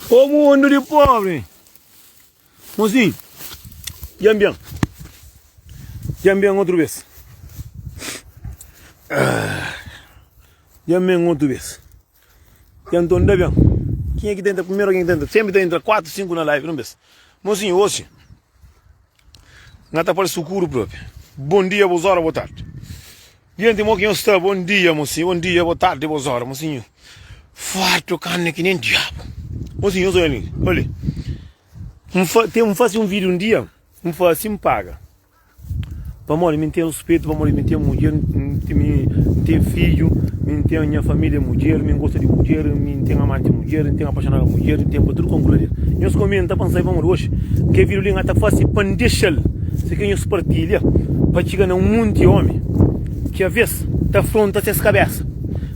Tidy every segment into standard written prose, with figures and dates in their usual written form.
Ô mundu di pobri Mozinhu, dja N ben Dja N ben otu bes Dja N ben otu bes Dja N torna ben Kenha ki ta entra primeru kenha ki ta entra Senpri ta entra 4, 5 na live di un bes Mozinhu, osi N ta parse sukuru propi Bon dia, bozora, bo tardi Gente mo ki nhos sta bom dia mocinho bom dia bo tarde bos hora mocinho farto carne ki nem diabo mocinho nhos olha li olha li n fa tem n fasi um vídeo um dia n fasi n paga pamodi mi n ten ruspetu pamodi mi n ten mudjer n mi n ten fidju mi n ten nha familia mudjer mi n gosta di mudjer mi n ten amanti mudjer n ten apaixonadu mudjer n ten pa tudu konku la nhos komenta pa n sabe pamodi oxi kel vídeo li n ata fasi pa n dexal Si ke nhos partilha pa txiga na un munti omi ki aves ta afronta ses kabesa.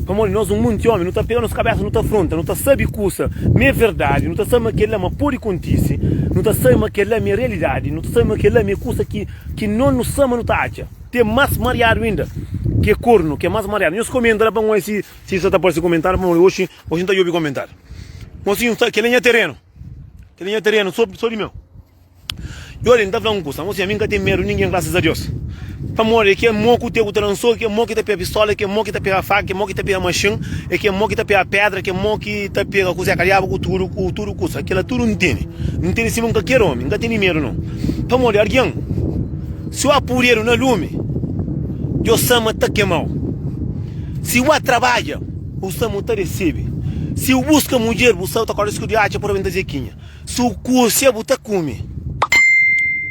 Pamodi nos un munti omi nu ta pega nos kabesa nu ta afronta, nu ta sabi kusa ma é verdadi, nu ta sabi ma kela ma podi kontisi, nu ta sabi ma kela ma é realidadi, nu ta sabi ma kela ma é kusa ki ki nos nu sa ma nu ta atxa. Ten mas mariadu inda ki é kornu, ki é mas mariadu. Nhos komenta la pa N oia si si sa ta parse komentariu pamodi oxi oxi N ta djobi komentariu. Mosinhu sta kela é nha terenu, kela é nha terenu so so di meu. I ora, N ta fla un kusa, Mosinha, mi N ka ten medu ningen, grasas a Deus. Pamodi é kel mô ku te ku ta lansa, é kel mô ki ta pega pistola, é kel mô ki ta pega faka, é kel mô ki ta pega maxin, é kel mô ki ta pega pedra, é kel mô ki ta pega kuzé, kadiabu ku tudu, ku tudu kusa. Kila tudu N tene. N tene sima un kalker omi. N ka tene medu nau. Pamodi algen, si oa pui dedu na lumi, Deus sa ma ta kemau. Si oa trabadja, bu sa ma bu ta resebe. Si bu buska mudjer, bu sa bu ta kore risku di atxa pa rabenta zekinha. Si u kursia bu ta kume.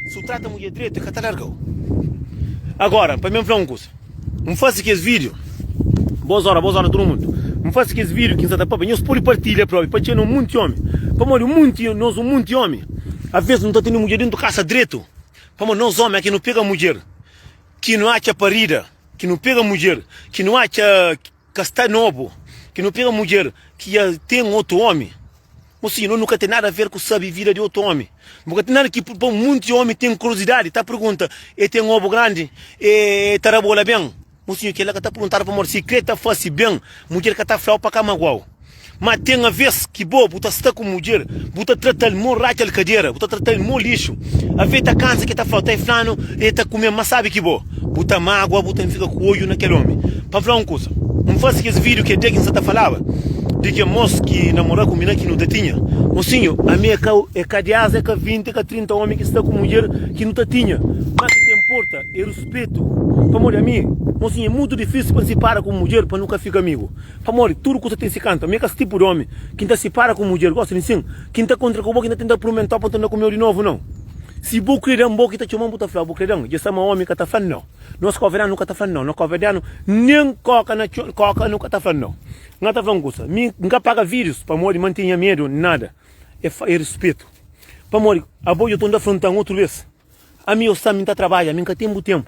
Si u trata mudjer dretu e ka ta larga-u. Agora, pa mi N fla un kusa. N fase kes video, bos ora, bos ora tudu mundu. N fase kes video ki N sa ta papia, nhos pode partilha propi pa txena un munti omi. Pamodi un munti, nos un munti omi, aves nu ta tene mudjer dentu kasa dretu. Pamodi nos omi aki nu pega mudjer ki nu atxa parida, ki nu pega mudjer ki nu atxa ka sta nobu, ki nu pega mudjer ki dja ten otu omi. Mosinhu, no nu ka ten nada a ver ku sabe vida di otu omi. Bu ka ten nada ki pa munti omi ten kuriosidadi, ta pergunta, E ten obu grandi? E ta rabola ben? Mosinhu, kela ka ta perguntadu pamodi si kre ta fase ben, mudjer ka ta fla-u pa ka magua-u. Ma ten aves ki bo bu ta sta ku mudjer, bu ta trata-l mo ratxa-l kadera, bu ta trata-l mo lixu. Ave ta kansa ki ta fla-u, ta e fla-nu e ta kume ma sabe ki bo bu ta magua, bu ta fika ku odju na kel omi. Pa N fla un kusa, N fase kes video ki é de ki N sa ta falaba. Di ke mos ki namora ku mina ki nu ta tinha. Mosinhu, ami é ka é ka dias, é ka 20, é ka 30 omi ki sta ku mudjer ki nu ta tinha. Ma ki ta inporta é ruspetu. Pamodi ami, mosinhu, é mutu difisil pa N sipara ku mudjer pa nu ka fika amigu. Pamodi tudu kusa ten si kantu. Ami é ka si tipu di omi ki N ta sipara ku mudjer. Gosi di sin, ki N ta kontra ku bo, ki N ta tenta purmentau pa N torna ku meu di novu, nau. Si bu kre da-m, bo ki ta txoma-m, bu ta fla, bu kre da-m. Dja sta ma omi ka ta fla nau. Nos koveranu nu ka ta fla nau. Nos koveranu nen koka na txon, koka nu ka ta fla nau. N ka ta fla un kusa, mi N ka paga vídius pamodi ma N tinha medu nada, é é ruspetu. Pamodi abo dja ta afronta-m otu bes. Ami yo sta, mi N ta trabadja, ami N ka ten bu tenpu,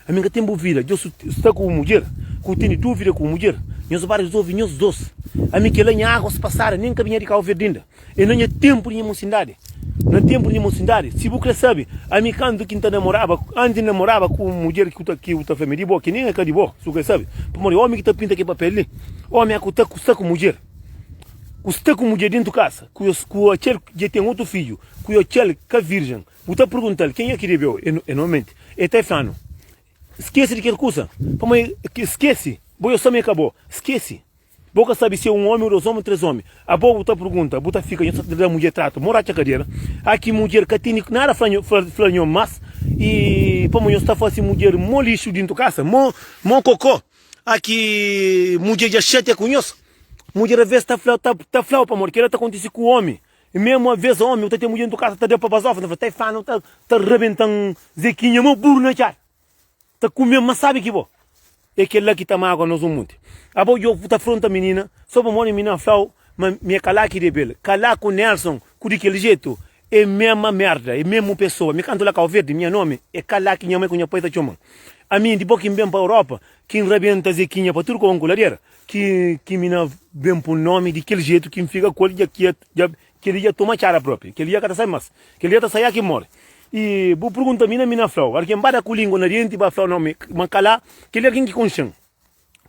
ami N ka ten bu vida. Dja su sta ku bu mudjer, ku tene dúvida ku bu mudjer, nhos ba rezolve nhos dos. Ami kela nha águas pasada, nen ka binha di Kau Verdi inda. É na nha tenpu di nha mosindadi. Na tenpu di nha mosindadi, si bu kre sabe, ami kantu ki N ta namoraba, antis di N namoraba ku un mudjer ki ta ki bu ta fla ma é di bo, ki nen é ka di bo, si bu kre sabe. Pamodi omi ki ta pinta ke papel li, omi é ku ta ku sta ku mudjer, ku sta ku mudjer dentu kasa, ku yo ku atxal dja ten otu fidju, ku yo atxal ka virjen, bu ta perguntal kenha ki debeu, e normalmenti e ta flanu, skese di kel kusa, pamodi skese, bo yo sa ma é ka bo, skese. Bo ka sabe si é un omi, dos omi, tres omi. Abo bu ta pergunta, bu ta fika, nho sa ta da mudjer tratu, mo ratxa kadera. Aki mudjer ka tene nada fla nho, fla nho mas, i pamo nho sta fasi mudjer mo lixu dintu kasa, mo, mo kokó. Aki mudjer dja xatia ku nhos. Mudjer aves ta fla, ta, ta flau pamodi kela ta kontisi ku omi. I memu aves omi, bu ta ten mudjer dintu kasa ta da pa bazofa, ta fla, ta fla, ta, ta rabentan Zekinha mo buru na txada. Ta kume ma sabi ki bo é kel-la ki ta magua nos un munti. Abo djo bu ta fronta minina so pamodi minina fla-u ma mi é kala ki debe-l. Kala ku Nelson ku di kel jetu é mema merda, é memu pesoa. Mi kantu la Kau Verdi nha nomi é kala ki nha mai ku nha pai ta txoma-m. Ami di bo ki N ben pa Europa ki N rabenta Zekinha pa tudu kobon ku ladera ki ki mina ben pun nomi di kel jetu ki N fika ku el dja ki dja Kel-li dja toma txada propi. Kel-li dja ka ta sai mas. Kel-li dja ta sai aki more. I bu pergunta mi na mi na fla-u. Algen ba da ku lingua na denti ba fla-u nomi ma kala. Kel-li algen ki konxe-m.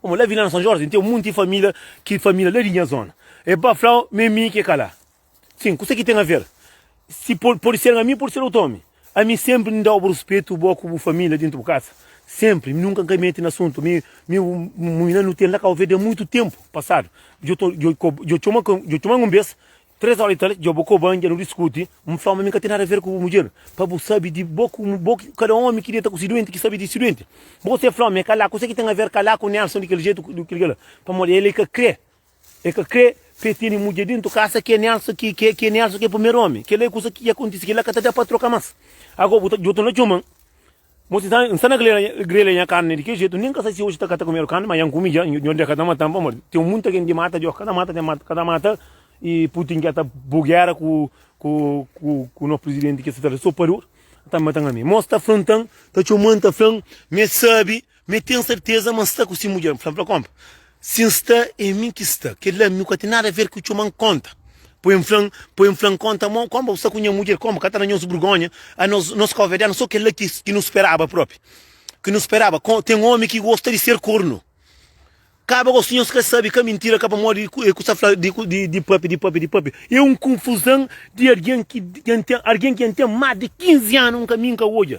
Pamodi la Vila na San Jorge N ten munti familia ki familia la di nha zona. E pa fla ma é mi ki é kala. Sim, kuse ki ten a ver? Si pode ser ami, pode ser otu omi. Ami sempri N dau bu ruspetu, bo ku bu familia dintu bu kasa. Sempri, mi nunka N ka meti na asuntu. Mi, mi, mi na nu ten la Kau Verdi a muitu tempu pasadu. Djo to, djo djo txoma, djo txoman un bes, 3 ora i tal, djo bo koban, dja nu diskuti. N flau ma mi ka ten nada a ver ku bu mudjer. Pa bu sabi di bo ku bo, kada omi ki deta ku si duenti ki sabi di si duenti. Bo se flau ma e kala, kuse ki ten a ver kala ku Nelson di kel jetu, di kel kela? Pamodi el e ka kre. E ka kre pa e tene mudjer dentu kasa ki é Nelson ki ki ki é Nelson ki é primeru omi. Kela é kusa ki dja kontise, kela ka ta da pa troka mas. Ago bu ta djo ta na txoman, Mo si N sta na grelha nha karni di kel jetu, nen ka sa si oji ta ka ta kumedu karni, ma nha N kumi dja, nho Deus ka ta matan pamodi ten munta ken di mata, Deus ka ta mata, ten mata ka ta mata i Putin ki ta bu gera ku ku ku ku nos prizidenti ki sta ta so padur ta matan ami. Mo sta frontan, ta txoman ta flan ma e sabi Mi ten serteza ma N sta ku si mudjer. N fla, N fla, Konpa, si N sta, é mi ki sta. Kel-la mi ka ten nada a ver ku txoma-m konta. Poi N fla-m, poi N fla-m konta mo, konpa bu sta ku nha mudjer, konpa ka ta da nhos burgonha, a nos, nos kauverdianu, so kel-la ki, ki nu speraba propi. Ki nu speraba. Ko, ten omi ki gosta di ser kornu. Kaba gosi nhos ka sabe, ka mintira, ka pamodi e ku sta fla di, di, di papia, di papia, di papia. É un kunfuzan di algen ki, ki N ten, algen ki N ten más di 15 anu N ka, mi N ka odja.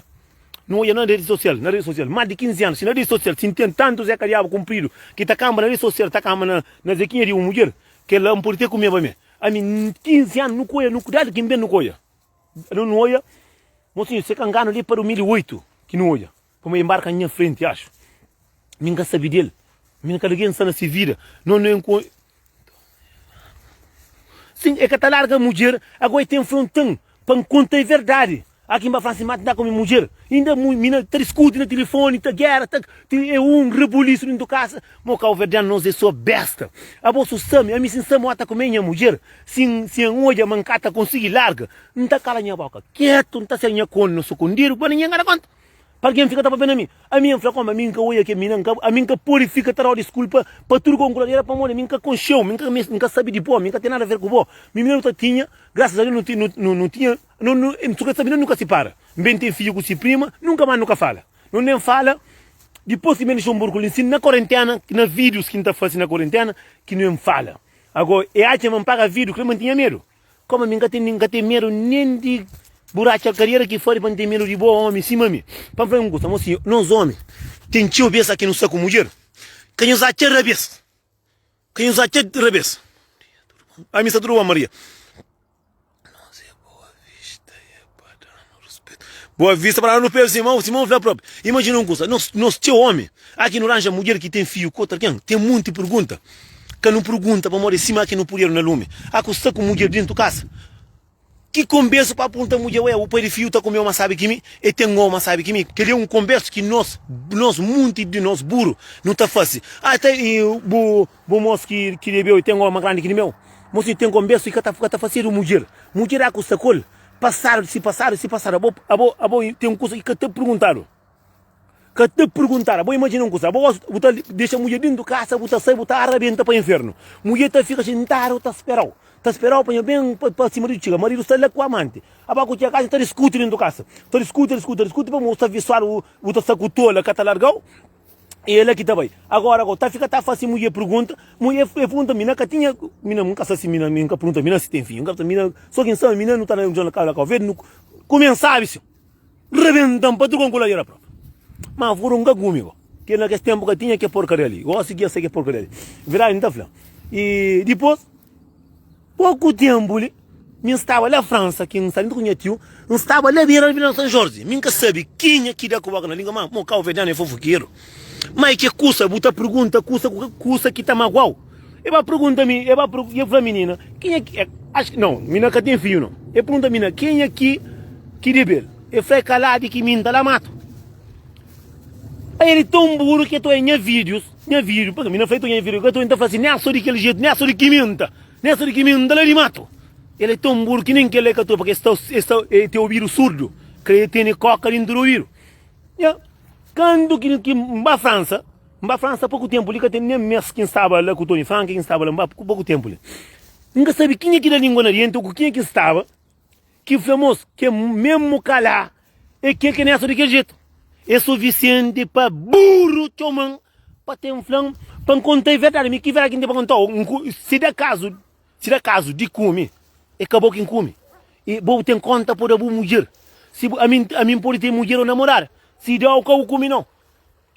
Nu odja na redi sosial, na redi sosial, más di 15 anu, si na redi sosial, si N ten tantu Zé Kadiabu kunpridu ki ta kanba na redi sosial, ta kanba na na Zekinha di un mudjer, kel la N pode te kumeba me. Ami, 15 anu nu ka odja, nu dadi ki N ben nu ka odja. Nu nu odja, mosinhu, se ka nganu li pa 2008 ki nu odja, pamodi e nbarka nha frenti, axu. Mi N ka sabe del, mi N ka algen sta na se vida, no no Sin, e ka ta larga mudjer, ago e ten frontan pa N konta e verdadi. Aki N ba fla si ma ta ku mi mudjer, inda mi na ta diskuti na tilifoni, ta gera, ta e un rebulisu dintu kasa. Mo kauverdianu nos e so besta. Abo su sami, ami si N sa mo ta kume nha mudjer, si N si N odja ma N ka ta konsigi larga, N ta kala nha boka ketu, N ta ser nha konu sukundidu pa ningen ka da konta. Pa algen fika ta papia na mi. Ami N fla koma ami N ka oia ke mina, N ka, ami N ka pode fika ta dau diskulpa pa tudu konkuladera pamodi ami N ka konxeu, mi N ka mes, N ka sabe di bo, mi N ka ten nada ver ku bo. Mi mina nu ta tinha, grasas a Deus nu ti, nu, nu, nu tinha, nu, nu, N ka sabe nen nu ka sipara. N ben ten fidju ku si prima, nunka mas nu ka fala. Nu nen fala dipos ki ben Luxemburgo li nsin na korentena, na videos ki N ta fase na korentena ki nu en fala. Ago e atxa ma N paga video, kre ma N tinha medu. Koma mi N ka ten N ka ten medu nen di buraca kariera ki fari pa N ten medu di bo omi sima mi. Pa N fla un kusa, mo si nos omi ten txeu bes aki nu sta ku mudjer, ka nhos atxa rabes, ka nhos atxa rabes. Ami sta tudu bon Maria. Nos é boa vista é pa danu ruspetu. Boa vista pa danu ruspetu, simão, simão fla propi. Imajina un kusa, nos, nos txeu omi aki nu ranja mudjer ki ten fiju ku otu algen, ten munti pergunta. Ka nu pergunta pamodi sima ki nu puderu na lumi. A ku sta ku mudjer dentu kasa. Ki konbersu pa punta mudjer, Ué, bu pai di fiju ta kumeu ma sabi ki mi? E ten ou ma sabi ki mi? Kel-li é un konbersu ki nos, nos, munti di nos buru nu ta fase. A ta i bu, bu mos ki, ki debeu e ten ou ma grandi ki di meu? Mosinhu, ten konbersu i ka ta, ka ta fasedu mudjer. Mudjer a ku sta ku el, pasadu, si pasadu, si pasadu, abo, abo, abo ten kusa ki ka ta perguntadu. Ka ta perguntadu. Abo imajina un kusa, abo gosi bu ta dexa mudjer dintu kasa, bu ta sai, bu ta arabenta pa infernu. Mudjer ta fika xintadu ta sperau, ta sperau pa nha ben pa si maridu txiga. Maridu sta la ku amanti. Abo ku txiga kasa ta diskuti dintu kasa, ta diskuti, ta diskuti, ta diskuti pamodi bu sta visuadu, bu ta sta ku tola ka ta largau, i el la ki ta bai. Agora go ta fika ta fasi mudjer pergunta, mudjer e pergunta mina ka tinha, mina N ka sa si mina, mi N ka pergunta mina si ten fidju, N ka mina, so ki N sabe mina nu ta na kau verdi nu kumensabi si. Rebenta-m pa tudu ku ladera propi. Ma furu N ka kume go. Ke na kes tenpu ka tinha ke porkaria li. Gosi ki ya sai ke porkaria li. Verdadi N ta fla. I dipos, poku tenpu li, mi N staba la Fransa, ki N sta dentru ku nha tiu, N staba la bera di Vila San Jorge. Mi N ka sabe kenha ki da ku boka na lingua, ma mo kauverdianu e fofokeru. Ma e ke kusa bu ta pergunta kusa ku kusa ki ta maguau. E ba pergunta mi, e ba e fla minina, kenha ki, e, acho, não, mina ka ten fidju não. E pergunta mina, kenha ki ki debel? E fla e ka la di ki mi nta la matu. Aí ele tão burro que tô em nha vídeos, nha vídeo, porque mina fla tô nha vídeo, que tô então fala assim, não é só de aquele jeito, não é só de que minta, não é só de que minta lá de mato. Ele é tão burro que nem que ele é que tô, porque está, está, ele tem ouvido surdo, que ele tem coca dentro do ouvido. Nha, kandu ki ki N ba Fransa, N ba Fransa poku tenpu li, ka ten nen mes ki N staba la ku Tony Franka, ki N staba la, N ba poku tenpu li. N ka sabe kenha ki da lingua na dienti o ku kenha ki N staba, ki fla mos ke memu kala e kel ki nessa di kel jetu. E sufisienti pa buru txoman pa ten flan pa N konta e verdadi. Mi ki verdadi ki N ten pa kontau? Si da kazu. Si da kazu di kume, é ka bo ki N kume. I bo bu ten konta pa da bu mudjer. Si bu, ami, ami N pode ten mudjer ô namorada. Si da-u ka bu kume nau.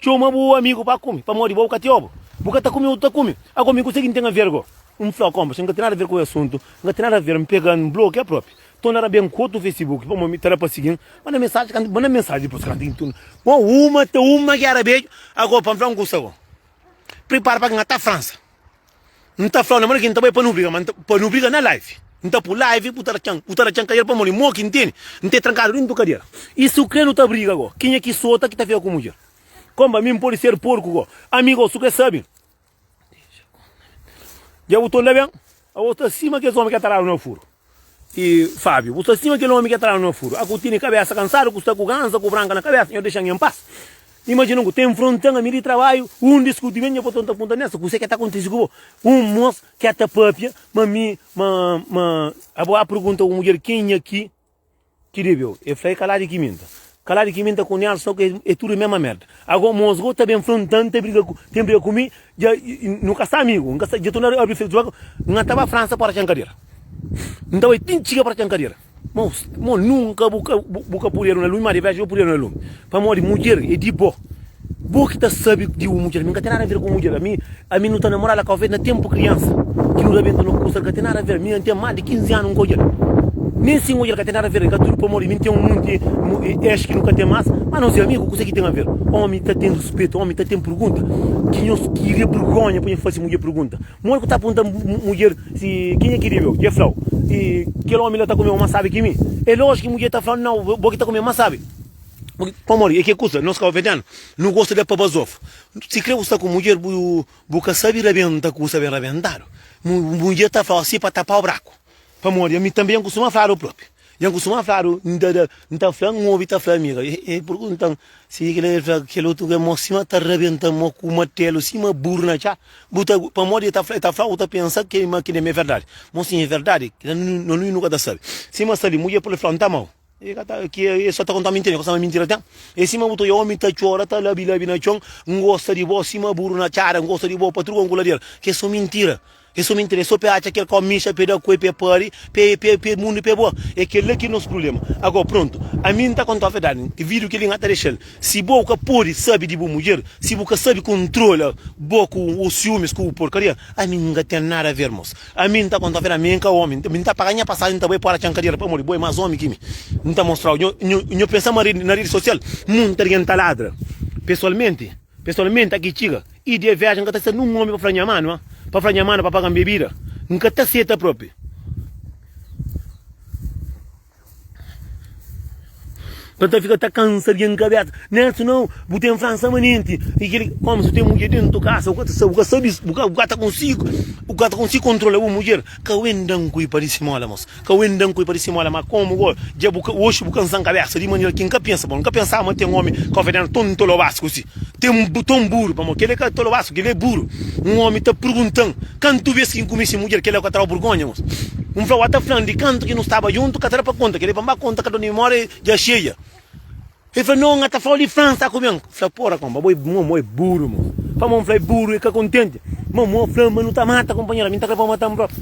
Txoma bu amigu pa kume, pamodi bo bu ka ten obu. Bu ka ta kume, otu ta kume. Ago mi kuse ki N ten aver go? N fla, Konpa, N ka ten nada aver ku es asuntu. N ka ten nada aver. N pega, N blokia propi. Torna raben ku otu Facebook, pamodi mi ta da pa sigi-m. Manda mensaji, kantu, manda mensaji dipus kantu ki N torna. Bo, uma ta uma ki era bedju. Ago, pa N fla un kusa go. Pripara pa N ka ta Fransa. N ta fla-u na manera ki N ta bai pa nu briga, ma N ta pa nu briga na live. N ta pui live bu ta da txan, bu ta da txan kadera pamodi mo ki N tene, N te trankadu dentu kadera. I si u kre nu ta briga go, kenha ki sota ki ta fika ku mudjer. Konba mi N pode ser porku go, ami go su kre sabi. Dja bu tonda ben? Abo sta sima kes omi ki ataradu na furu. I Fábio, bu sta sima kel omi ki atradu na furu. A ku tene kabesa kansadu, ku sta ku gansa ku branka na kabesa, nho dexa-m en pas. Imajina ku ten frontan ami di trabadju, un diskuti ben, nha patron ta punta Nessa, kuse ke ta kontisi ku bo? Un mos ke ta papia ma mi, ma, ma, abo a pergunta un mudjer kenha ki ki debeu. E fla e ka la di kiminta. Ka la di kiminta ku Nelson ke e tudu mesma merda. Ago mos go ta ben frontan, ta briga ku, ten briga ku mi, Dja nu ka sta amigu, N ka sta, dja torna abri Facebook, N ta ba Fransa pa ratxa-m kadera. N ta bai ti N txiga pa ratxa-m kadera. Mo, mo nunka bu ka, bu ka pudedu na lumi, ma di vez bu pudedu na lumi. Pamodi mudjer é di bo. Bo ki ta sabi di bu mudjer. Mi N ka ten nada a ver ku mudjer. Ami, ami nu ta namora la Kau Verde na tenpu kriansa, ki nu rabenta no kusa, ka ten nada a ver. Mi N ten mas di 15 anu N ka odja-l. Nen si N odja-l ka ten nada a ver. Ka tudu pamodi mi N ten un monti ex ki nu ka ten mas, ma nos é amigu, kuse ki ten a ver? Omi ta ten ruspetu, omi ta ten pergunta ki nhos kiria burgonha pa nhos fase mudjer pergunta. Modi ku ta punta mudjer si kenha ki debeu? Dje flau i kel omi la ta kumeu mas sabi ki mi. É lójiku ki mudjer ta flau nau, bo ki ta kume mas sabi. Pamodi é ke kusa, nos kabuverdianu nu gosta da pa bazofu. Si kre bu sta ku mudjer bu bu ka sabi rabenta kusa ben rabentadu. Mudjer ta flau si pa tapau braku. Pamodi ami tanbe N kustuma fladu propi. Dja N kustuma fladu, N ta da, N ta fla, N obi ta fla amiga. E, e pergunta-m si kel-la, el fla, kel otu ke mo sima ta rabenta mo ku martelu, sima buru na txá. Bu ta, pamodi el ta fla, el ta fla, bu ta pensa ke ma kel-li é verdadi. Mo sin é verdadi, kel-la no nu ka ta sabe. Sima sta li, mudjer pode fla, N ta amau. E ka ta, ki e so ta konta mintira, e ka sta ma mintira ten. E sima bu ta oja omi ta txora, ta labi labi na txon, N gosta di bo sima buru na txada, N gosta di bo pa truka un kuladera. Ke so mintira. É so mintira, é so pe atxa kel kau mixa pe da kue pe pari pe pe pe mundu pe boa. É kel la ki nos prublema. Ago prontu, ami N ta kontau verdadi, vídiu kel li N ka ta dexal. Si bo ka pode sabe di bu mudjer, si bu ka sabe kontrola bo ku bu siumis ku bu porkaria, ami N ka ten nada a ver mos. Ami N ta kontau verdadi, ami N ka omi, mi N ta paga nha pasajen N ta bai pora txan kadera pamodi bo é mas omi ki mi. N ta mostrau, nho nho nho pensa ma na redi sosial munti algen ta ladra. Pesoalmenti, pesoalmenti aki txiga. I di veja N ka ta seta nun omi pa fla nha manu, ah, pa fla nha manu pa paga-m bebida. N ka ta seta propi. Pa ta fika ta kansa algen kabesa. Nelson, nau, bu ten Fransa manenti. I kili, komu si ten mudjer dentu kasa, bu ka ta, bu ka sabi, bu ka, bu ka ta konsigi, bu ka ta konsigi kontrola bu mudjer. Ka wenda-m kui pa disimola, mos. Ka wenda-m kui pa disimola, ma komu go, dja bu ka, oxi bu kansa-m kabesa di manera ki N ka pensa. Bon, N ka pensaba ma ten omi kabuverdianu ton tolobasku si. Ten ton buru, pamodi kel-li é ka tolobasku, kel-li é buru. Un omi ta pergunta-m kantu bês ki N kume se mudjer, kel-la ka ta da-u burgonha, mos? N fla, Wa ta fla-m di kantu ki nu staba djuntu, ka ta da pa konta, kel-li pa N ba konta ka ta di mimória dja xeia. El fla, No, N ka ta fla-u di Fransa ku ben. N fla, Pora, konpa, bo é mo é buru, mos. Pamodi N fla é buru, el ka kontenti. Ma mo fla ma nu ta mata kunpanheru, ami N ta kre pa mata-m propi.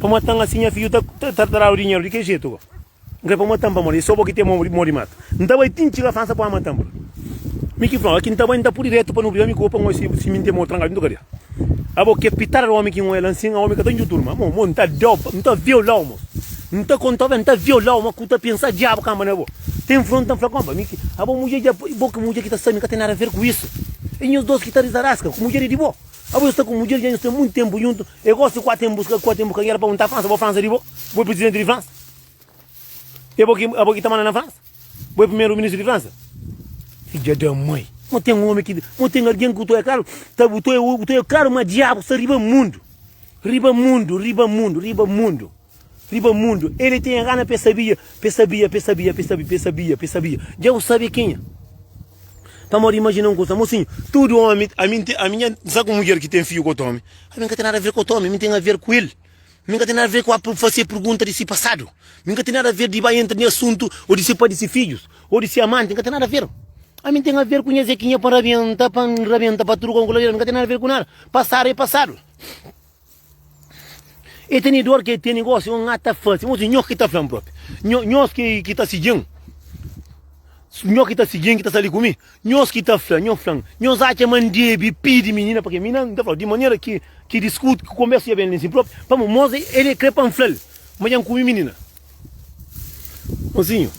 Pa mata-m asi nha fidju ta ta dadu dinheru di ki jetu go? N kre pa mata-m pamodi é so bo ki ten mo di mata. N ta bai ti N txiga Fransa pa mata-m propi. Mi ki fla, Aki N ta bai N ta pudi retu pa nu briga mi ku bo pa N oja si mi N ten mo trankadu dentu kadia. Abo ke pitada di omi ki N oja la nsin, a omi ka ta njutu ruma. Mo, mo N ta dau, N ta violau mos. N ta kontau ben, N ta violau ma ku ta pensa diabu kamba na bo. Ta infronta, N fla, Konpa, mi ki, abo mudjer dja, bo ki mudjer ki ta sabe, N ka ten nada a ver ku isu. E nhos dos ki ta risarasca, ku mudjer e di bo. Abo nhos sta ku mudjer dja nhos ten muntu tenpu djuntu, e gosi kua ten buska, kua ten buska ngera pa un ta Fransa, bo Fransa di bo, bo e presidenti di Fransa. E bo ki, abo ki ta manda na Fransa. Bo e primeru ministru di Fransa. Fidja da mai. Mo ten omi ki, mo ten algen ku to e klaru, ta bu to e, bu to e klaru ma diabu sta riba mundu. Riba mundu, riba mundu, riba mundu. Riba mundu ele tem gana pe sabia pe sabia pe sabia pe sabia pe sabia pe sabia dja bu sabe kenha pamodi imajina un kusa mosinhu tudu omi ami ami nha nsa ku mudjer ki ten fiju ku otu omi ami nka ten nada aver ku otu omi mi ten aver ku el mi nka ten nada aver ku fase pergunta di si pasadu mi nka ten nada aver di bai entra ne asuntu o di si pai di si fijus o di si amanti nka ten nada aver ami ten aver ku nha zekinha pa rabenta pa rabenta pa tudu konku ladeira mi nka ten nada aver ku nada pasadu e pasadu. E tene dor ki e tene gosi un ata fasi. Mosi nho ki ta fla-m propi. Nho, nhos ki, ki ta sigi-m, nho ki ta sigi-m, ki ta sta li ku mi, nhos ki ta fla, nho fla-m, nhos atxa ma N debe pidi minina, pake mina, N ta fla-u, di manera ki, ki diskuti, ki konbersu dja ben li sin propi, pamo mos el e kre pa N fla-l ma dja N kume minina. Mosinhu,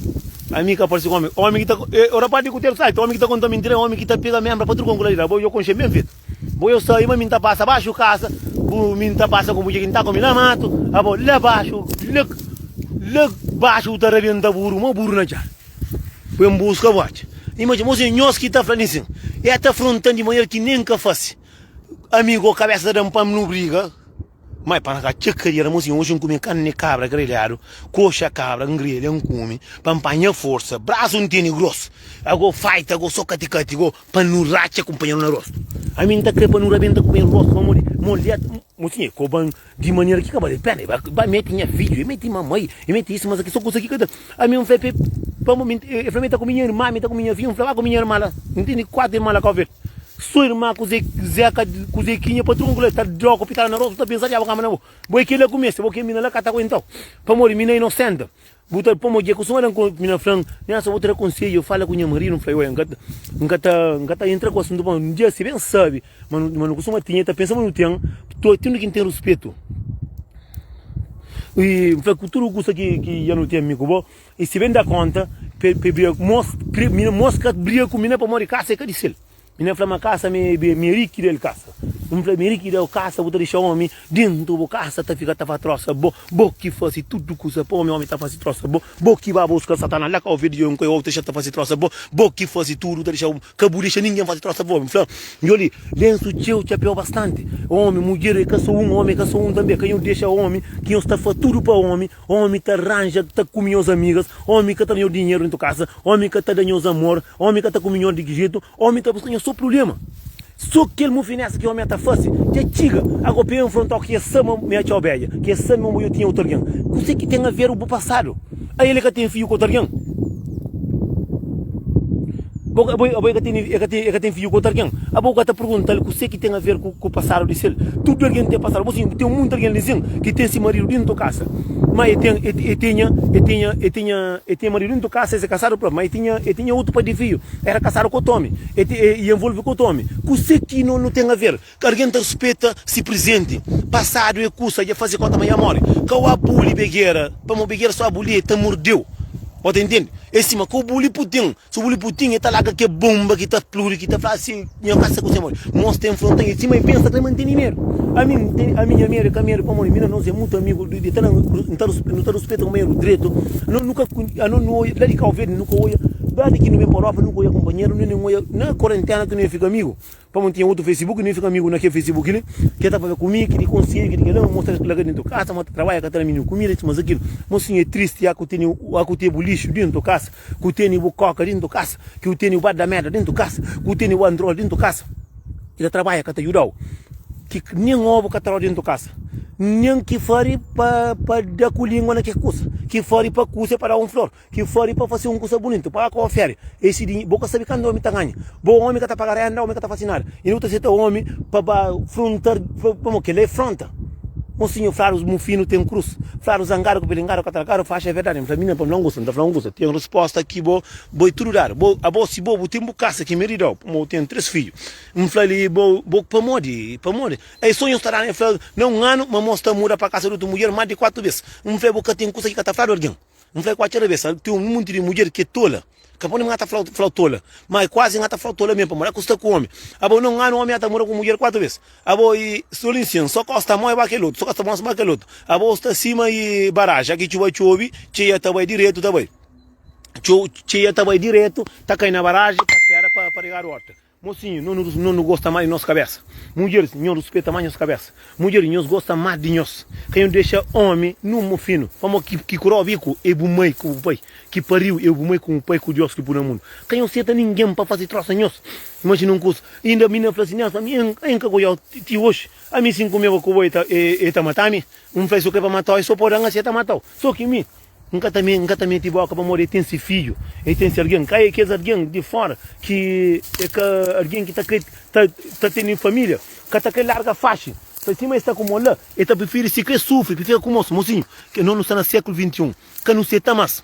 ami ka parse ku omi. Omi ki ta, e, o rapaz di kutelu sai, omi ki ta konta mintira, omi ki ta pega membra pa truka un kula di la. Bo, yo konxe ben fetu. Bo yo sabe ma mi ta pasa baxu kasa, bu mi ta pasa ku mudjer ki N ta kume na matu, abo la baxu, la, la baxu bu ta rabenta buru, ma buru na txada. Bu ben buska bu atxa. Imajina, mosinhu, nhos ki ta fla li sin, e ta fronta-m di manera ki nen N ka fase. Ami go kabesa ta da-m pa N briga. Mai pa na ka txeu kadiera mosinhu oji N kume karni kabra grelhadu koxa kabra N grelha N kume pa N panha forsa brasu N tene gros ago faita ago so kati kati go pa nu ratxa kunpanheru na rostu ami N ta kre pa nu rabenta kunpanheru rostu pamodi moleta mosinhu e koba-m di manera ki ka bale pena e ba mete nha fidju e mete mamai e mete isu mas aki so kusa ki ka ta ami N fla pa pamodi e fla mi ta kume nha irma mi ta kume nha fidju N fla ba kume nha irma la N tene 4 irma la Kau Verdi. So irma ku ze zeka ku zekinha pa trunku la ta droga pitada na rostu ta pensa diabu kama na bo bo e kila ku meste bo ke mina la ka ta aguentau pamodi mina inosenta bu ta pamodi dje kustuma dan mina flan Nelson bo ta da konsedju fala ku nha maridu nfla oia nka nka ta nka ta entra ku asuntu pamodi un dia si ben sabi ma ma nu kustuma tinha ta pensa ma nu ten to tudu ki ten ruspetu i nfla ku tudu kusa ki ki dja nu ten mi ku bo i si ben da konta pe pe bria mos mina mos ka bria ku mina pamodi kasa e ka di sel. Minha fla ma kasa mi mi ri ki del kasa N fla mi ri ki deu kasa bu ta dixa omi dentu bu kasa ta fika ta fa trosa bo Bo ki fasi tudu kusa pa omi omi ta fasi trosa bo Bo ki ba buska satana la ka ovi di un koi otu ta fasi trosa bo Bo ki fasi tudu ta dixa ka bu dixa ningen fasi trosa bo N fla nholi lensu txeu txapeu bastanti Omi mudjer e ka so un omi e ka so un tanbe ka nhu dexa omi ki nhos ta fa tudu pa omi Omi ta ranja ta kume nhos amigas Omi ka ta da nhos dinheru dentu kasa Omi ka ta da nhos amor Omi ka ta kume nhos di ki jetu Omi ta buska nhos so prubléma. So kel mufinesa ki omi ta fase dja txiga. Ago pa e nfrontau ki e sa ma mi atxau bedja, ki e sa ma bo tinha otu algen. Kuse ki ten aver bu pasadu? A el e ka ten fidju ku otu algen? Bo abo abo e ka ten e ka ten e ka ten fidju ku otu algen? Abo bu ka ta perguntal kuse ki ten aver ku ku pasadu di sel? Tudu algen ten pasadu. Bo sin ten muntu algen li sin ki ten si maridu dintu kasa, ma e ten e tenha e tenha e tenha e ten maridu dintu kasa, es e kasadu propi, ma e tinha e tinha otu pai di fidju. Era kasadu ku otu omi, e te e envolve ku otu omi. Kuse ki no no ten aver? Ka algen ta ruspeta si prizenti. Pasadu e kusa, dja faze konta ma dja more. Ka o abuli begera, pamo begera so abuli e ta mordeu. Bo ta intende? E sima ka o buli putin, si o buli putin e ta larga ke bomba ki ta spludi, ki ta fla si nha kasa kuse more. Mos ta enfronta e sima e pensa kre mantene medu. Ami N ten ami nha medu e ka medu pamodi mi na nos e mutu amigu di ta na N ta nu ta ruspeta kunpanheru dretu. No nu ka ano nu oia la di Kau Verdi nu ka oia Dadi ki nu ben pa Europa nu ka oia kunpanheru nu nen oia na kuarentena ki nu ia fika amigu pamodi nu tinha otu facebook nu ia fika amigu na kel facebook li ke ta papia ku mi ki di konsedju ki di kel la mostra la ka dentu kasa ma ta trabadja ka ta da mininu kumida mas akilu mosinhu e tristi ya ku tene ya ku tene bu lixu dentu kasa ku tene bu koka dentu kasa ku tene bu bada merda dentu kasa ku tene bu androl dentu kasa i ta trabadja ka ta judau ki nen obu ka ta dau dentu kasa nen ki fari pa pa da ku lingua na ke kusa ki fari pa kusa pa dau un flor Ki fari pa fasi un kusa bunitu, pa ka oferi esi dinheru. Bo ka sabi kantu omi ta ganha. Bo omi ka ta paga renda, omi ka ta fasi nada. I no ta seta omi pa ba fronta, pamo kila e fronta. Mon sinhor, fladu mufinu ten krus, fladu zangadu ku pilingadu ka ta largadu, faxa e verdadi. N fla, mi na pa N fla un kusa, N ta fla un kusa, ten risposta ki bo, bo e tudu dadu. Bo, abo si bo, bu ten bu kasa ki mi ridau, pamo bu ten 3 fidju. N fla li, bo, bo pamodi, pamodi? Ei sonhus ta danu, e fla, na un anu, ma mos ta muda pa kasa di otu mudjer mas di 4 bes. N fla, bo ka ten kusa ki ka ta fladu algin. N fla ku atxa rabesa, ten un monti di mudjer ki é tola. Ka pode N ta fla-u tola, ma kuazi N ta fla-u tola mesmu, pamodi ku sta ku omi. Abo na un anu omi ta mora ku mudjer 4 bes. Abo i so li nsin, so kosta mo e ba kel otu, so kosta mo e ba kel otu. Abo sta sima i baraja ki txuba txobi, txeia ta bai diretu ta bai. Txeia ta bai diretu, ta kai na baraja, ta spera pa regadu orta. Mosinhu, no no nu gosta más di nos kabésa. Mudjeris, nhos ruspeta más nhos kabésa. Mudjeris, nhos gosta más di nhos. Ka nhos dexa ómi nun mofinu. Pamodi ki ki kurau biku é bu mai ku bu pai, ki pariu é bu mai ku bu pai ku Deus ki pui na mundu. Ka nhos seta ningen pa fase trósa nhos. Imajina un kusa. Inda minina fla si, Nelson, ami N N ka goiau ti oxi. Ami si N kumeba ku bo e ta e ta mata-mi. N fla, Si bu kre pa matau, e so pode N seta matau. So ki mi. N ka ta N ka ta mete boka pamodi el ten se fidju, el ten se algen. Ka é kes algen di fora ki é ka algen ki ta kre ta ta tene família, ka ta kre larga faxi. Sta sima e sta ku mo la, e ta prifiri si kre sufri ki fika ku mos. Mosinhu, ke no nu sta na sekulu 21, ka nu seta mas.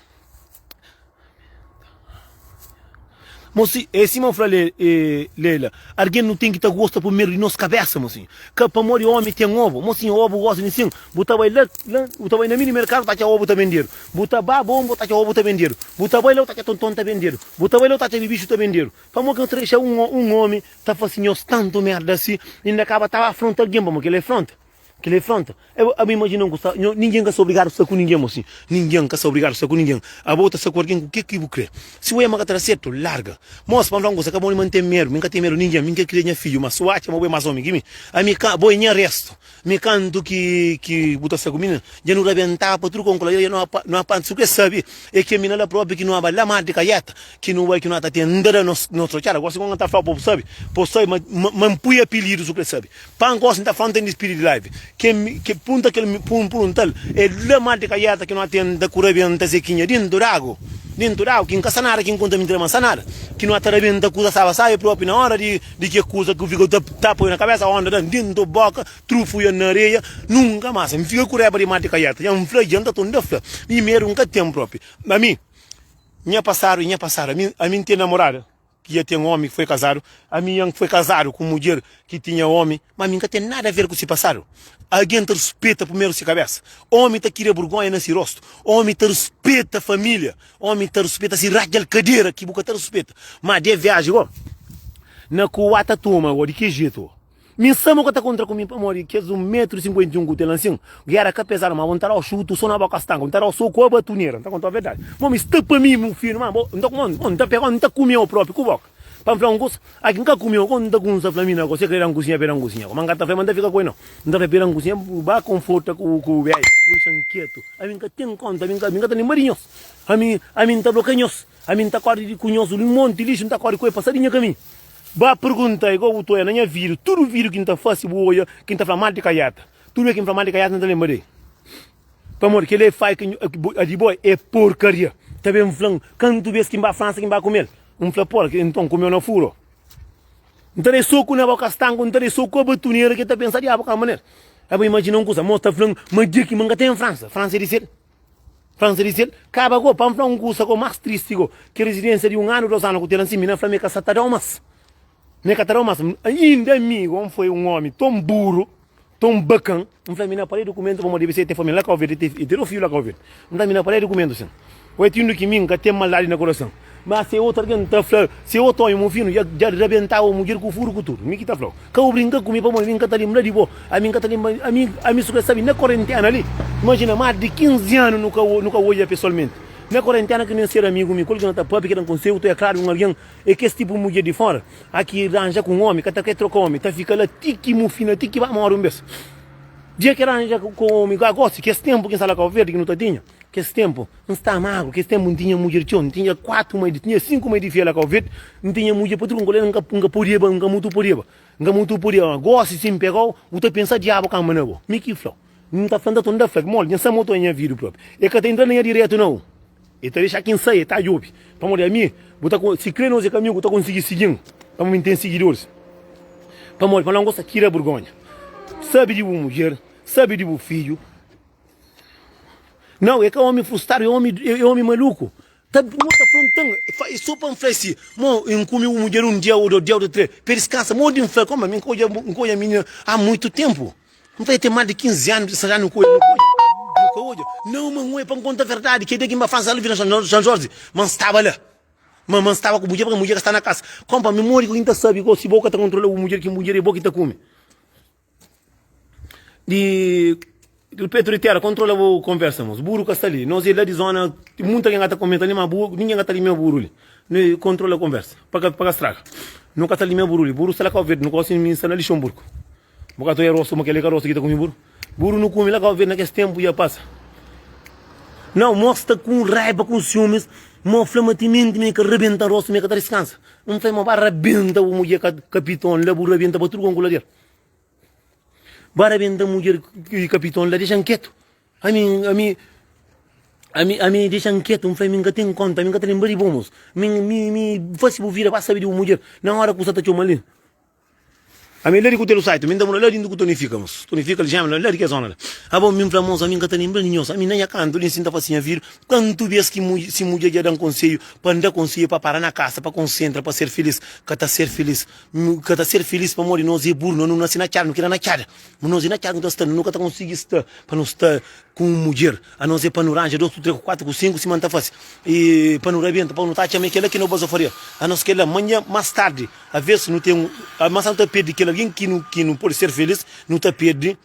Mosi, e sima N fla le, e, Leila, argen nu ten ki ta gosta primeru di nos kabesa, mosinhu. Ka pamodi omi ten obu. Mosinhu, obu gosta di sin. Bu ta bai la, la, bu ta bai na mini merkadu, ta atxa obu ta bendedu. Bu ta ba bonbu, ta atxa obu ta bendedu. Bu ta bai la, bu ta atxa tonton ta bendedu. Bu ta bai la, bu ta atxa bibixu ta bendedu. Pamodi ki nu ta dexa un un omi ta fase nhos tantu merda si, inda kaba ta afronta algen pamodi kel-la é fronta. Kel-la é fronta. Abo imajina un kusa, nho, ningen ka sta obrigadu sta ku ningen, mosi. Ningen ka sta obrigadu sta ku ningen. Abo ta sta ku algen ku ke ki bu kre. Si bu ama ka ta da sertu, larga. Mos, pa N fla un kusa, ka bo ma N ten medu, mi N ka ten medu ningen, mi N ka kria nha fidju, ma si bu atxa ma bu é mas omi ki mi, ami ka, bo é nha restu. Mi kantu ki ki bu ta sta ku mi na, dja nu rabentaba pa tudu konku la, dja nu apa, nu apa, si bu kre sabi, é ke mi na la propi ki nu aba la mar di kaieta, ki nu bai ki nu ata tenta da nos nos trotxada. Gosi ku N ta flau pa bu sabi, pa bu sabi ma ma N pui apilidu si bu kre sabi. Pa N gosi N ta flau N ta dispidi di live. Ke ke punta kel pun puruntal, é la mar di kaieta ki nu ata tenta ku rabenta zekinha dintu d'agu. Dentu d'agu ki N ka sa nada ki N konta mintira ma N sa nada ki nu ata rabenta kuza staba sabi propi na ora di di ke kuza ki fika ta ta poi na kabesa onda dan dentu boka trufu ya na areia nunka mas N fika ku reba di mati kaieta dja N fla dja N ta torna fla mi medu N ka ten propi ami nha pasadu e nha pasadu ami ami N ten namorada. ki dja ten ómi ki foi kazadu, ami N foi kazadu ku un mudjer ki tinha ómi, má mi N ka ten nada aver ku se pasadu. Algen ta ruspeta primeru se kabésa. Ómi ta kria burgónha na se róstu. Ómi ta ruspeta família. Ómi ta ruspeta si ratxa-l kadera ki bu ka ta ruspeta. Má de viaji gó, na kua ta toma gó, di ki jetu gó? Mi N sa ma bu ka ta kontra ku mi pamodi kes un metru i 51 ku ten la nsin, géra ka pezadu, ma bo N ta da-u xutu so na boka stanka, N ta da-u soku a batunera, N ta konta-u verdadi. Bo mi sta pa mi, mu finu, ma bo N ta mo N ta pega-u N ta kume-u propi ku boka. Pa N fla un kusa, aki N ka kume-u, ko N ta kumsa fla mi na ko, se kre da-m kusinha pa e da-m kusinha ko, ma N ka ta fla ma N ta fika ku e no. N ta fla pa e da-m kusinha, bu ba konforta ku ku beju, bu dexa-m ketu. Ami N ka ten konta, ami N ka mi N ka ta lenbra di nhos. Ami ami N ta blokia nhos, ami N ta kori di ku nhos un monti lixu N ta kori ku e pa sa di nha kaminhu. Ba pergunta igual bu ta oia na nha video, tudu video ki N ta fasi bu oia ki N ta fla mal di kaiata. Tudu bes ki N fla mal di kaiata N ta lenbra del. Pamodi kel e fai ki a di bo e porkaria. Ta ben flan kantu bes ki N ba Fransa ki N ba kumel. N fla porra nton kumeu na furo. N ta da soku na boka stanku, N ta da soku a batunera ki ta pensa diabu ka manera. Abo imajina un kusa, mos ta flan ma dia ki ma N ka ten Fransa, Fransa e di sel. Fransa di sel, kaba go, pa N fla un kusa go mas tristi go, ki rezidensia di un anu, dos anu ku ten ansin, mi na fla mi ka sa ta dau mas. Mi ka ta dau mas. Inda mi go, N foi un omi ton buru, ton bakan, N fla mi na parei dukumentu pamodi debe ser te família la Kau Verdi, te te do fiju la Kau Verdi. N fla mi na parei dukumentu sin. Oi tindu ki mi N ka ten maldadi na kurason. Ma se otu algen ta fla, se otu omi mufinu dja dja rabentaba mudjer ku furu ku tudu. Mi ki ta flau. Ka bu brinka ku mi pamodi mi N ka ta lenbra di bo. Ami N ka ta lenbra, ami, ami su ka sabi na korentena li. Imajina, mas di 15 anu nu ka nu ka odja pesoalmenti. Na korentena ki nu ser amigu mi ku el ki no ta papia, ki dan konseiu, to é klaru un algen é kes tipu mudjer di fora, a ki ranja ku un omi, ka ta kre troka omi, ta fika la ti ki mufina, ti ki ba mori un bes. Dia ki ranja ku omi, gosi, kes tenpu ki N sta la Kau Verdi ki nu ta tinha. Kes tenpu, N sta magru, kes tenpu N tinha mudjer txeu, N tinha 4 mai di, tinha 5 mai di fia la Kau Verde, N tinha mudjer pa tudu N ka, N ka podeba, N ka mutu podeba, N ka mutu podeba, ma gosi si N pegau, bu ta pensa diabu kamba na bo, mi ki flau, N ta fla, N ta torna fla, moli, dja N sa moto nha vida propi, e ka ta entra na nha diretu nau, e ta dexa ki N sai, e ta djobi, pamodi ami, bu ta, si kre nos e kaminhu, bu ta konsigi sigin, pamodi mi N ten sigidoris, pamodi, pa N gosta kira burgonha, sabi di bu mudjer, sabi di bu fidju. Não, é ka omi frustradu, é omi, é omi maluku. Ta, mo ta frontan, é so pa N fla si, mo N kume un mudjer un dia, ou dos dia, ou dos três, pa diskansa. Modi N fla, koma, mi N ka odja, N ka odja minina há muito tempu. N fla, é ten más di 15 anu, 16 anu, N ka odja, N ka odja, N ka odja. Não, ma N odja, pa N konta verdadi, kel dia ki N ba Fransa, la na San Jorge, ma N staba la. Ma ma N staba ku mudjer, pabia mudjer ka sta na kasa. Konpa, mi modi ku N ta sabi go si bo ka ta kontrola bu mudjer, ki mudjer é bo ki ta kume. Di Petru di tera, kontrola bu konversa mos. Buru ka sta li. Nos e la di zona, munta algen ka ta komenta li, ma bu, ningen ka ta limia buru li. No kontrola konversa, pa ka, pa ka straga. No ka ta limia buru li. Buru sta la Kau Verdi, no gosi mi sta na Lixonburgu. Bu ka ta oia rostu, ma kel li ka rostu ki ta kume buru. Buru no kume la Kau Verdi na kes tenpu dja pasa. Nau, mos sta ku raiba, ku siumis, mo fla ma timenti mi ka rebenta rostu, mi ka ta diskansa. N fla, mo ba rabenta bu mudjer kapiton la, bu rabenta pa tudu konku la del. Ba rabenta mudjer i kapiton la, dexa-m ketu. Ami, ami, ami, ami dexa-m ketu. N fla, mi N ka ten konta, mi N ka ta lenbra di bo, mos. Mi, mi, mi fase bu vida, ba sabe di bu mudjer. Na ora ku sa ta txoma li. Ami la di Kutelu Saitu, mi N ta mora la dintu ku Tony Fika, mos. Tony Fika, li la, la di kes zona la. Abo, mi N fla, mos, ami N ka ta lenbra di nhos. Ami na nha kantu li, si N ta fase nha vida, kantu bes ki mudje, si mudje dja da-m konsedju pa N da konsedju pa para na kasa, pa konsentra, pa ser filis, ka ta ser filis. Nu ka ta ser filis pamodi nos é buru, nos nu nase na txada, nu kria na txada. Ma nos é na txada nu ta sta, nu ka ta konsigi sta pa nu sta ku un mudjer. Anos é pa nu ranja 2 ku 3 ku 4 ku 5 sima N ta fase. I pa nu rabenta, pa nu ta atxa ma é kel-la ki no bazofaria. Anos kel-la, manha más tardi. Aves nu ten mas nu ta perde kel algen ki nu ki nu pode ser felis, nu ta perde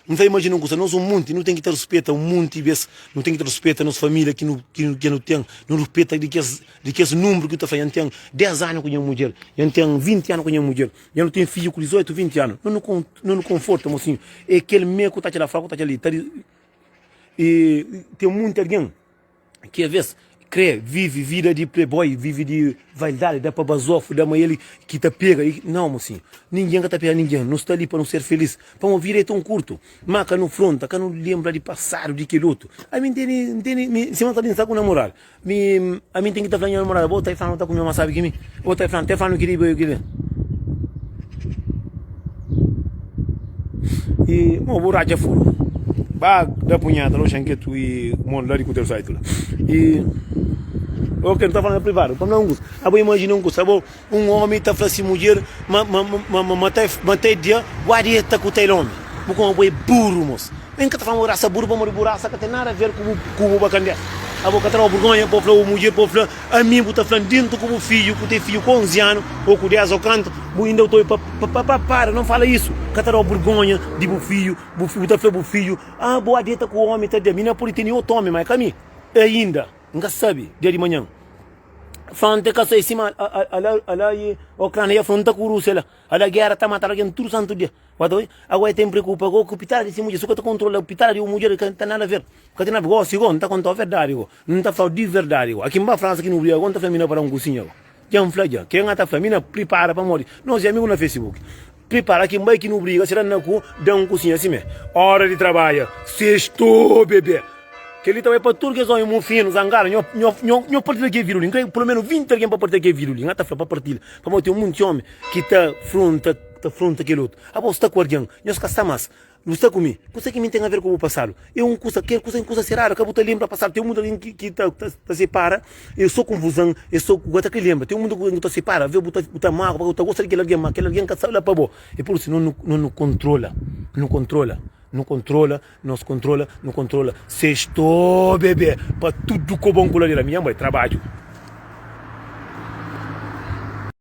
N ta imajina un kusa, nos un monti nu ten ki ta ruspeta un monti bes, nu ten ki ta ruspeta nos familia ki nu ki nu ten, nu ruspeta di kes di kes nunbru ki nu ta fla, Nha ten 10 anu ku nha mudjer, nha ten 20 anu ku nha mudjer, nha nu ten fidju ku 18, 20 anu, nu nu nu konforta mosinhu, é kel me ku ta atxa la fora ku ta atxa li, ta i ten monti algen. Ki aves kre vive vida di playboy, vive di vaidadi, da pa bazofu, da ma el ki ta pega. Nau, mosinhu, ningen ka ta pega ningen. Nu sta li pa nu ser felis, pamo vida é ton kurtu. Ma ka nu fronta, ka nu lenbra di pasadu di kel otu. Ami N tene, N tene, mi, sima N sta pensa ku namoradu, mi, ami N ten ki ta fla nha namorada, bo ta fla-nu ta kume más sabi ki mi, bo ta fla-nu, ta fla-nu kili, bo kili. I mo bu ratxa furu ba da punheta la oxan ketu i mon la di ku tel saitu la i ok nu ta fala na privadu pa un kusa abo imajina un kusa abo un omi ta fla si mudjer ma ma ma ma ta ma ta dia guarda e ta ku tel omi bu kuma bo e buru mos mi ka ta fala ma bu rasa buru pamodi bu rasa ka ten nada aver ku bu ku bu bakandesa abo ka ta dau burgonha pa fla bu mudjer pa fla Ami bu ta fla-m dintu ku bu fidju ku te fidju ku 11 anu o ku 10 o kantu bu inda bu ta obi pa pa pa para não fala isso ka ta dau burgonha di bu fidju bu bu ta fla bu fidju ah bu a deta ku omi ta da mi na pudi tene otu omi ma e ka mi ainda N ka sabi dia di manhan fronte ka sai sima ala ala i Ucrânia ya fronta ku Rússia la ala gera ta mata algen tudu santu dia. Agora el ten preocupa go ku pitada di si mudjer, su ka ta kontrola pitada di un mudjer ka ten nada ver, ka ten nada ver. Gosi go, N ta kontau verdadi go, N ta flau di verdadi go. Aki N ba Fransa ki nu briga go, N ta fla mina pa da un kusinha go. Dja N fla dja, ke N ta fla mina pripara pamodi nos é amigu na Facebook. Pripara ki N bai ki nu briga, sera na ku da un kusinha simé. Ora di trabadja, sextou bebê. Kel-li ta bai pa tudu kes ómi mufinu, zangadu. Nho, nho, nho, nho partilha kel vídiu li. N krê pelo menu 20 algen pa partilha kel vídiu li. N ka ta fla pa partilha, pamodi ten monti ómi ki ta fronta, ta fronta kel otu. Abo sta ku algen, nhos ka sta más. Bu sta ku mi. Kusa ki mi ten aver ku bu pasadu? É un kusa, kel kusa é un kusa seradu, ka bu ta lenbra pasadu. Ten munti algen ki, ki ta, ta, ta separa, é so konfuzan, é so ku ka ta kre lenbra. Ten munti algen ki ta separa, avê bu ta, bu ta magua, bu ta gosta di kel algen, ma kel algen ka sta la pa bo. É pur isu, no, no, no kontrola, no kontrola. Nu kontrola, nos kontrola, nu kontrola Sexto bebê pa tudu kobon ku ladera Minha mãe, trabadju.